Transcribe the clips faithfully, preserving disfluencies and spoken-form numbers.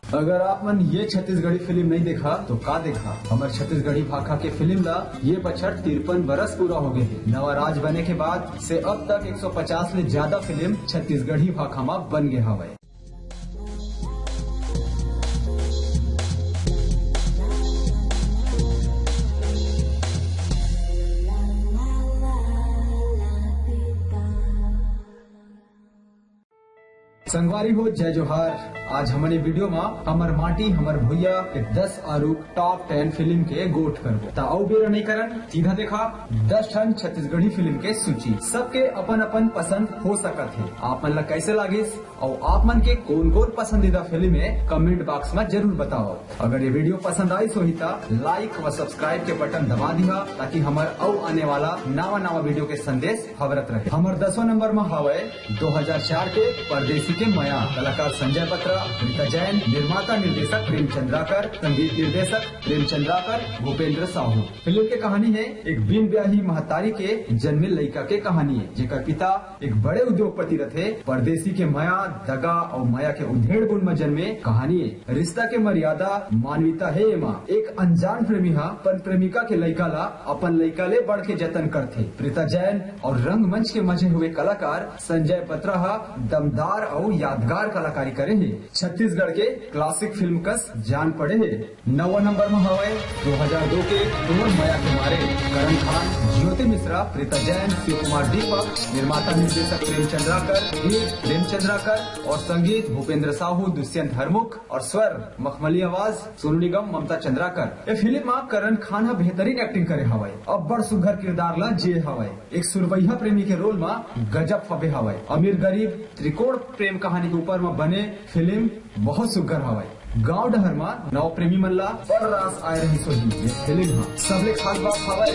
अगर आप मन ये छत्तीसगढ़ी फिल्म नहीं देखा तो का देखा? हमर छत्तीसगढ़ी भाखा के फिल्म ला ये बछर तिरपन बरस पूरा हो गए हे। नवा राज बने के बाद से अब तक एक सौ पचास ले ज्यादा फिल्म छत्तीसगढ़ी भाखा मा बन गए हवय। संगवारी हो, जय जोहार। आज हमन ये वीडियो मा हमर माटी हमर भुइया के दस आरुग टॉप टेन फिल्म के गोठ करबो। त अउ बेरा नहीं करन, सीधा देखा दस ठन छत्तीसगढ़ी फिल्म के सूची। सबके अपन अपन पसंद हो सकत हे। आप मन ला कैसे लागिस अउ आप मन के कौन कौन पसंदीदा फिल्म हे, कमेंट बॉक्स मा जरूर बताओ। अगर ये वीडियो पसंद आइस होही त लाइक व सब्सक्राइब के बटन दबा दिहा, ताकि हमर अउ आने वाला नवा नवा वीडियो के संदेश हवरत रहे। हमर दसवां नंबर मा हवय दो हज़ार चार के परदेसी के मया, कलाकार संजय बत्रा, प्रीता जैन, निर्माता निर्देशक प्रेम चंद्राकर, संगीत निर्देशक प्रेम चंद्राकर, भूपेंद्र साहू। फिल्म के कहानी हे एक बिन ब्याही महतारी के जन्मे लइका के कहानी हे, जेकर पिता एक बड़े उद्योगपति रथे। परदेसी के मया, दगा अउ मया के उधेड़ बुन म जन्मे कहानी हे। रिश्ता के मर्यादा, मानवीयता हे एमा। एक अनजान प्रेमी ह अपन प्रेमिका के लइका ला अपन लइका ले बढ़ के जतन करथे। प्रीता जैन अउ रंगमंच के मजे हुए कलाकार संजय बत्रा ह दमदार अउ यादगार कलाकारी करे हे। छत्तीसगढ़ के क्लासिक फिल्म कस जान पड़े हे। नवा नंबर म हवय दो हज़ार दो के तोर मया के मारे। करण खान, ज्योति मिश्रा, प्रीता जैन, शिव कुमार दीपक, निर्माता निर्देशक प्रेम चंद्राकर, गीत प्रेम चंद्राकर अउ संगीत भूपेंद्र साहू, दुष्यंत हरमुख अउ स्वर मखमली आवाज सोनू निगम, ममता चंद्राकर। ए फिल्म म करण खान ह बेहतरीन एक्टिंग करे हवय, अब्बड़ सुघर किरदार ला जिये हवय। एक सुरवैया प्रेमी के रोल म गजब फबे हवय। अमीर गरीब त्रिकोण प्रेम कहानी के ऊपर म बने फिल्म बहुत सुघर हवय। गांव डहर म नवा प्रेमी मन ला बड़ रास आए रहिस होही। ये फिल्म ह सबले खास बात हवय,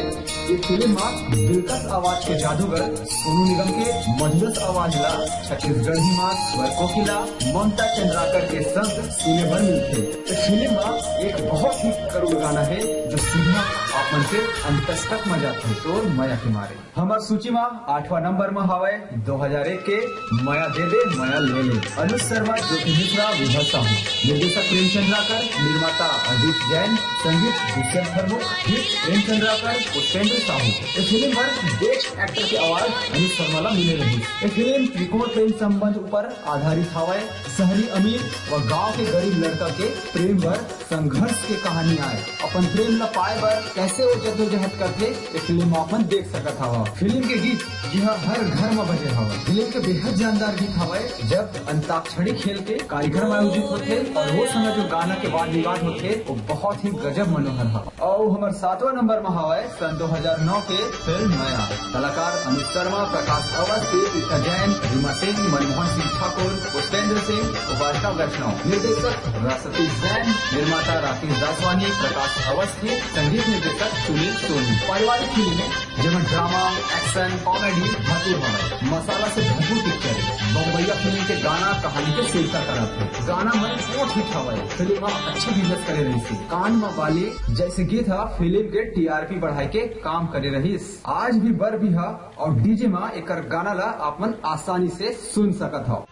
ये फिल्म म दिलकश आवाज के जादूगर सोनू निगम के मधुरस आवाज ला छत्तीसगढ़ी म स्वर कोकिला ममता चंद्राकर के संग सुने बर मिलथे। ये फिल्म म एक बहुत ही करुण गाना हे, जो सीधा आप मन के अंतस तक म जाथे, तोर मया के मारे। हमर सूची म आठवां नंबर म हवय दो हज़ार एक के मया दे दे मया ले ले। अनुज शर्मा, ज्योति मिश्रा, विभा साहू। निर्देशक प्रेम चंद्राकर, निर्माता अजीत जैन, संगीत दुष्यंत हरमुख, गीत प्रेम चंद्राकर, पुष्पेंद्र साहू। ए फिल्म बर बेस्ट एक्टर के अवार्ड अनुज शर्मा ला मिले रहिस। ए फिल्म त्रिकोण प्रेम संबंध ऊपर आधारित हवय। शहरी अमीर व गांव के गरीब लड़का के प्रेम बर संघर्ष के कहानी आय। अपन प्रेम ला पाए बर कैसे वो जद्दोजहद करथे, ये फिल्म म अपन देख सकत हव। फिल्म के गीत जी हाँ हर घर म बजे हवय। फिल्म के बेहद जानदार गीत हवय, जब अंताक्षरी खेल के कार्यक्रम आयोजित होथे अउ वो समय जो गाना के वाद विवाद होथे, वो बहुत ही गजब मनोहर हवय। अउ हमर सातवां नंबर म हवय सन दो हज़ार नौ के फिल्म मया। कलाकार अनुज शर्मा, प्रकाश अवस्थी, प्रीता जैन, रीमा सिंह, मनमोहन सिंह ठाकुर, पुष्पेंद्र सिंह, उपासना वैष्णव। निर्देशक राष्ट्रपति जैन, निर्माता राकेश दासवानी, प्रकाश अवस्थी, संगीत निर्देशक सुनील सोनी। पारिवारिक फिल्म हे, जेमा ड्रामा, एक्शन, कॉमेडी भरपूर हवय। मसाला से भरपूर पिक्चर हे। बम्बईया फिल्म के गाना कहानी के सिरसा करत हे। गाना मन बहुत हिट हवय। फिल्म ह अच्छा बिजनेस करे रहिस हे। कान म बाली जैसे गीत ह फिल्म के टीआरपी बढ़ाए के काम करे रहिस। आज भी बर बिहा अउ डीजे म एकर गाना ला आप मन आसानी से सुन सकत हव।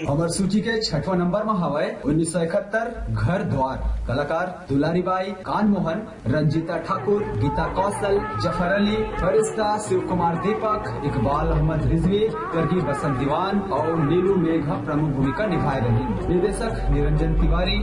हमर सूची के छठवां नंबर म हवय उन्नीस सौ इकहत्तर घर द्वार। कलाकार दुलारी बाई, कान मोहन, रंजीता ठाकुर, गीता कौशल, जफर अली, फरिश्ता, शिव कुमार दीपक, इकबाल अहमद रिजवी, स्वर्गीय बसंत दीवान अउ नीलू मेघ प्रमुख भूमिका निभाए रहिन। निर्देशक निरंजन तिवारी,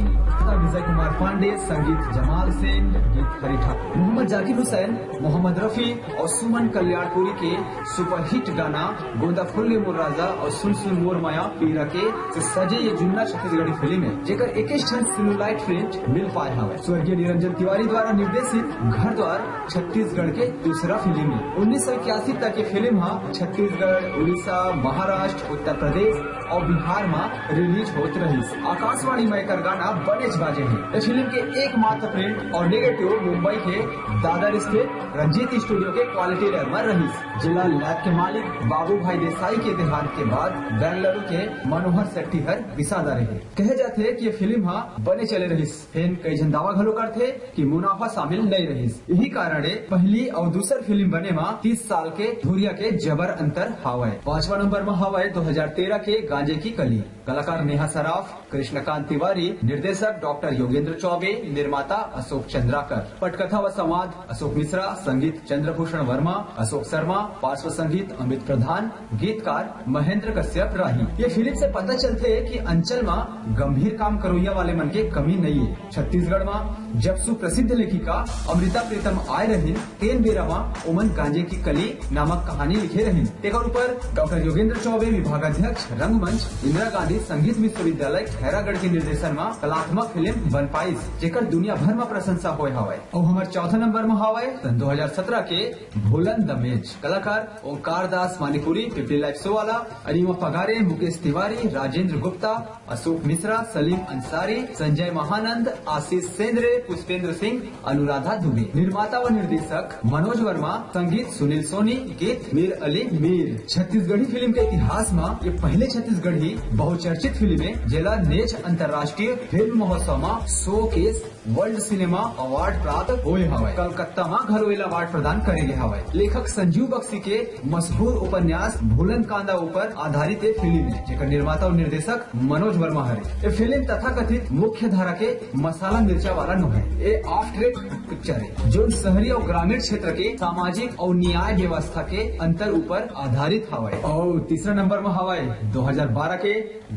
विजय कुमार पांडे, संगीत जमाल सेन, गीत हरि ठाकुर। मोहम्मद जाकिर हुसैन, मोहम्मद रफी अउ सुमन कल्याणपुरी के सुपरहिट गाना गोंदा फुल्ले मोर राजा अउ सुन सुन मोर मया पीरा के से सजे ये जुन्ना छत्तीसगढ़ी फिल्म हे, जेकर इक्कीस ठन सेलुलाइट प्रिंट मिल पाए हवय। स्वर्गीय निरंजन तिवारी द्वारा निर्देशित घर द्वार छत्तीसगढ़ के दूसरा फिल्म हे। उन्नीस सौ इक्यासी तक ये फिल्म ह छत्तीसगढ़, उड़ीसा, महाराष्ट्र, उत्तर प्रदेश अउ बिहार म रिलीज होत रहिस। आकाशवाणी म एकर गाना बनेच बाजे हे। ए फिल्म के एकमात्र प्रिंट अउ नेगेटिव मुंबई के दादर स्थित रंजीत स्टूडियो के क्वालिटी लैब म रहिस, जेला लैब के मालिक बाबू भाई देसाई के देहांत के बाद बेंगलुरु के मनोहर शेट्टी हर बिसा डारे हे। कहे जाथे कि ये फिल्म ह बने चले रहिस, फेन कई झन दावा घलो करथे कि मुनाफा शामिल नइ रहिस। यही कारण ए पहली अउ दूसर फिल्म बने म तीस साल के धुरिया के जबर अंतर हावय। पांचवा नंबर म हावय दो हज़ार तेरह के गांजे की कली। कलाकार नेहा सराफ, कृष्णकांत तिवारी, निर्देशक डॉक्टर योगेंद्र चौबे, निर्माता अशोक चंद्राकर, पटकथा व संवाद अशोक मिश्रा, संगीत चंद्रभूषण वर्मा, अशोक शर्मा, पार्श्व संगीत अमित प्रधान, गीतकार महेंद्र कश्यप राही। ये फिल्म से पता चलथे कि अंचल म गंभीर काम करोइया वाले मन के कमी नइ हे। छत्तीसगढ़ म जब सुप्रसिद्ध लेखिका अमृता प्रीतम आए रहिन, तेन बेरा म ओमन गांजे की कली नामक कहानी लिखे रहिन। तेकर ऊपर डॉक्टर योगेंद्र चौबे, विभागाध्यक्ष रंगमंच, इंदिरा गांधी संगीत विश्वविद्यालय खैरागढ़ के निर्देशन म कलात्मक फिल्म बन पाइस, जेकर दुनिया भर म प्रशंसा होए हवय। अउ हमर चौथा नंबर म हवय सन दो हज़ार सत्रह के भूलन द मेज। कलाकार ओंकार दास मानिपुरी, पिपली लाइव शो वाला, अनिमा पगारे, मुकेश तिवारी, राजेंद्र गुप्ता, अशोक मिश्रा, सलीम अंसारी, संजय महानंद, आशीष सेंद्रे, पुष्पेंद्र सिंह, अनुराधा दुबे। निर्माता व निर्देशक मनोज वर्मा, संगीत सुनील सोनी, गीत मीर अली मीर। छत्तीसगढ़ी फिल्म के इतिहास म ये पहले छत्तीसगढ़ी बहुचर्चित फिल्म हे, जेला नेच अंतर्राष्ट्रीय फिल्म महोत्सव म शोकेस वर्ल्ड सिनेमा अवार्ड प्राप्त होए हवय। कलकत्ता म घलो एला अवार्ड प्रदान करे गे हवय। लेखक संजीव बख्शी के मशहूर उपन्यास भूलन कांदा ऊपर आधारित ये फिल्म हे, जेकर निर्माता अउ निर्देशक मनोज वर्मा हरे। ये फिल्म तथाकथित मुख्य धारा के मसाला मिर्चा वाला नोहे। ये ऑफ ट्रैक पिक्चर हे, जो शहरी अउ ग्रामीण क्षेत्र के सामाजिक अउ न्याय व्यवस्था के अंतर ऊपर आधारित हवय। अउ तीसरा नंबर म हवय दो हज़ार बारह के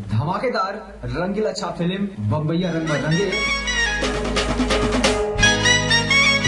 धमाकेदार रंगीला छाप फिल्म बम्बैया रंग म रंगे।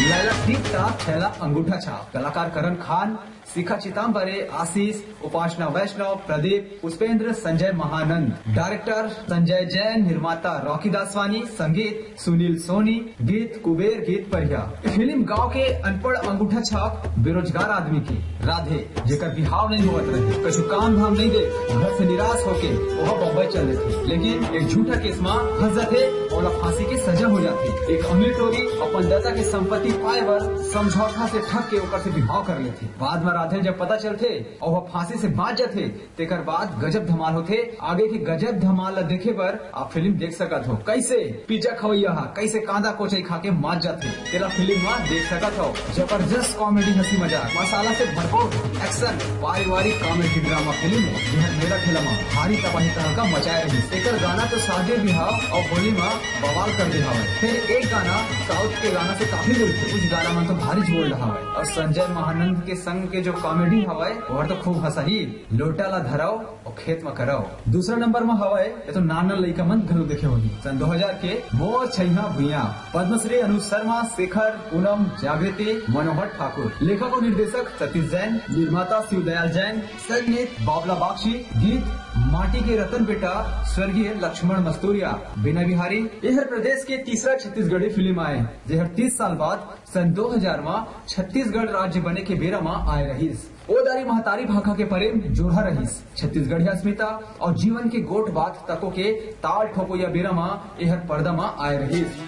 लैला टिप टाप, छैला अंगूठा छाप। कलाकार करण खान, शिखा चिताम्बरे, आशीष, उपासना वैष्णव, प्रदीप, पुष्पेंद्र, संजय महानंद। डायरेक्टर संजय जैन, निर्माता रॉकी दासवानी, संगीत सुनील सोनी, गीत कुबेर, गीत परिया। फिल्म गांव के अनपढ़ अंगूठा छाप बेरोजगार आदमी के राधे, जेकर बिहाव नइ होवत रहे, कछु काम धाम नइ दे, घर से निराश होके ओह बम्बई चल देथे, लेकिन एक झूठा केस म फंस जाथे, ओला फांसी के सजा हो जाथे। एक अमीर टोरी अपन ददा के संपत्ति पाए बर समझौता से ठग के ओकर से बिहाव कर लेथे। बाद म राधे जब पता चलथे अउ ओह फांसी से बांच जाथे, तेकर बाद गजब धमाल होथे। आगे के गजब धमाल ला देखे बर आप फिल्म देख सकत हो। कइसे पिज्जा खवैया हा कइसे कांदा कोचई खा के मात जाथे, तेला फिल्म मा देख सकत हो। जबरदस्त कॉमेडी, हंसी मजाक, मसाला से भरपूर एक्शन, पारिवारिक कॉमेडी ड्रामा फिल्म हे, जेहर मेरा खेला मा भारी तबाही तहलका मचाए रहिस। एकर गाना तो शादी बिहाव अउ होली मा बवाल कर दे हवय। फेर एक गाना साउथ के गाना से काफी मिलथे, कुछ गाना मन तो भारी जोरदार हवय। अउ संजय महानंद के संग के जो कॉमेडी हवय, ओहर तो खूब हंसाही। लोटा ला धरव अउ खेत म करव। दूसरा नंबर म हवय, ये तो नान नान लइका मन घलो देखे होही। सन दो हज़ार के मोर छइहां भुइयां, पद्मश्री अनुज शर्मा, शेखर, पूनम, जागृति, मनोहर ठाकुर। लेखक अउ निर्देशक सतीश जैन, निर्माता शिवदयाल जैन, संगीत बाबला बागची, गीत माटी के रतन बेटा स्वर्गीय लक्ष्मण मस्तूरिया। बिना बिहारी, एहर प्रदेश के तीसरा छत्तीसगढ़ी फिल्म आय, जेहर तीस साल बाद सन दो हज़ार म छत्तीसगढ़ राज्य बने के बेरा म आय रहिस। ओ दारी महतारी भाखा के परेम जोरहा रहिस। छत्तीसगढ़िया अस्मिता अउ जीवन के गोठ बात तको के ताल ठोकोइया बेरा म एहर पर्दा म आय रहिस।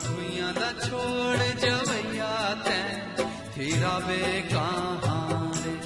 भुइयां ला छोड़ जवैया तैं, फिराबे कहाँ रे?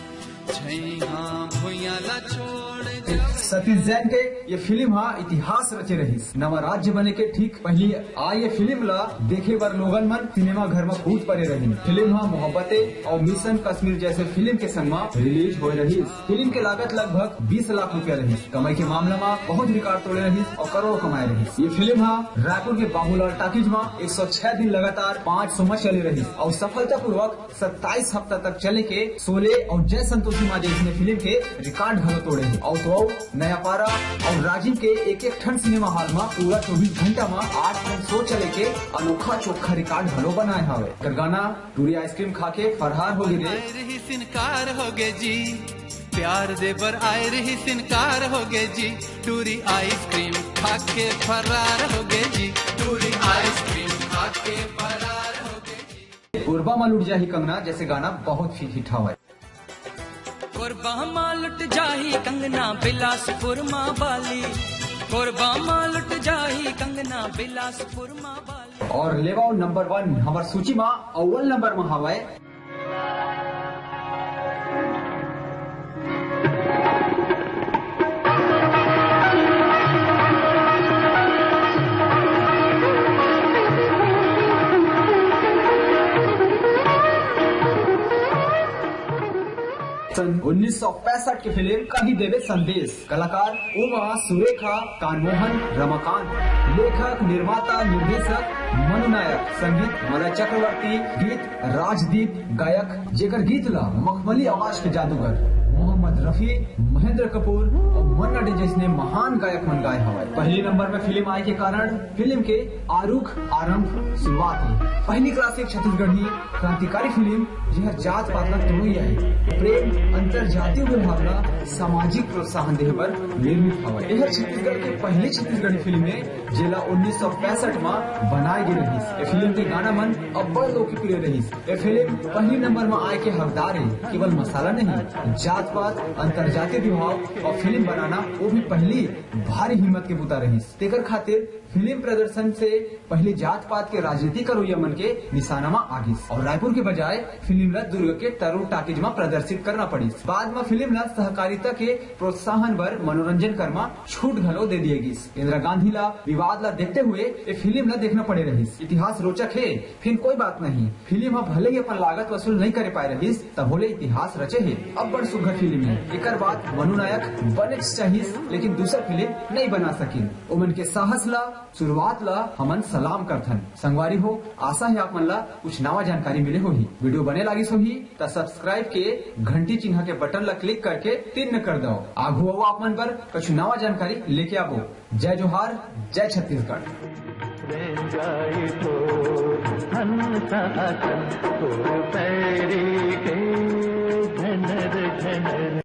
छैहा भुइयां ला छोड़ जवैया। सतीश जैन के ये फिल्म हा इतिहास रचे रहिस। नवा राज्य बने के ठीक पहिली आ ये फिल्म ला देखे बर लोगन मन सिनेमा घर म कूद परे रहिन। फिल्म हा मोहब्बते अउ मिशन कश्मीर जैसे फिल्म के संग म रिलीज होए रहिस। फिल्म के लागत लगभग बीस लाख रुपया रहिस। कमाई के मामला म बहुत रिकॉर्ड तोड़े रहिस अउ करोड़ों कमाए रहिस। ये फिल्म हा रायपुर के बाबूलाल टॉकीज म एक सौ छह दिन लगातार पाँच शो म चले रहिस अउ सफलतापूर्वक सत्ताईस हफ्ता तक चले के शोले अउ जय संतोषी मां जैसने फिल्म के रिकॉर्ड घलो तोड़े हे। अउ तो अउ नयापारा अउ राजिम के एक एक ठन सिनेमा हॉल म पूरा चौबीस घंटा म आठ ठन शो चले के अनोखा चोखा रिकॉर्ड घलो बनाए हवे। एकर गाना टूरी आइसक्रीम खा के फरार हो गे रे। आए रहिस इनकार हो गे जी, प्यार दे बर आए रहिस इनकार हो गे जी, टूरी आइसक्रीम खा के फरार हो गे जी, टूरी आइसक्रीम खा के फरार हो गे जी। कोरबा मा लुट जाही कंगना जैसे गाना बहुत ही हिट हवय। कोरबा मा लुट जाही कंगना, बिलासपुर मा बाली। कोरबा मा लुट जाही कंगना, बिलासपुर मा बाली। अउ लेवाओ नंबर वन, हमर सूची मा अव्वल नंबर मा हवय। उन्नीस सौ पैंसठ के फिल्म कही देवे संदेश, कलाकार उमा, सुरेखा, कानमोहन, रमाकांत, लेखक, निर्माता, निर्देशक मनु नायक, संगीत मला चक्रवर्ती, गीत राजदीप, गायक जेकर गीत ला मखमली आवाज के जादूगर मोहम्मद रफी, महेंद्र कपूर और मन्ना डे जैसने महान गायक मन गाए हवय। पहली नंबर में फिल्म आए के कारण फिल्म के आरुख आरंभ शुरुआत हे। पहली क्लासिक छत्तीसगढ़ी क्रांतिकारी फिल्म जेहर जात पात ला तोड़ोइया हे। प्रेम, अंतर जातीय व्यवहार ला सामाजिक प्रोत्साहन देहे बर निर्मित हवय। एहर छत्तीसगढ़ के पहली छत्तीसगढ़ी फिल्म हे, जेला उन्नीस सौ पैंसठ मा बनाए गे रहिस। ए फिल्म के गाना मन अब्बड़ लोकप्रिय रहिस। ए फिल्म पहली नंबर मा आए के हकदार हे। केवल मसाला नहीं, जात पात, अंतर जातीय विभाव और फिल्म बनाना, वो भी पहली भारी हिम्मत के बूता रहिस। तेकर खातिर फिल्म प्रदर्शन से पहले जात पात के राजनीति करोइया मन के निशाना मा आ गिस और रायपुर के बजाय फिल्म ला दुर्ग के तरुण टाकीज मा प्रदर्शित करना पड़िस। बाद मा फिल्म ला सहकारिता के प्रोत्साहन बर मनोरंजन कर मा छूट घलो दे दिए गिस। इंदिरा गांधी ला विवाद ला देखते हुए ए फिल्म ला देखना पड़े रहिस। इतिहास रोचक हे, फिर कोई बात नहीं। फिल्म ह भले ही अपन लागत वसूल नहीं करे पाए रहिस, तभो ले इतिहास रचे हे। अब्बड़ सुघर फिल्म हे। एकर बाद मनु नायक बनेच चाहिस, लेकिन दूसर फिल्म नहीं बना सकिन। ओमन के साहस ला, शुरुआत ला हमन सलाम करथन। संगवारी हो, आशा हे आप मन ला कुछ नवा जानकारी मिले होही। वीडियो बने लागिस होही त सब्सक्राइब के घंटी चिन्हा के बटन ला क्लिक करके तिन्न कर दव। आघू अउ आप मन बर कुछ नवा जानकारी लेके आबो। जय जोहार, जय छत्तीसगढ़। रेंजाई तो हंस असन, तो पैरी के झनर झनर।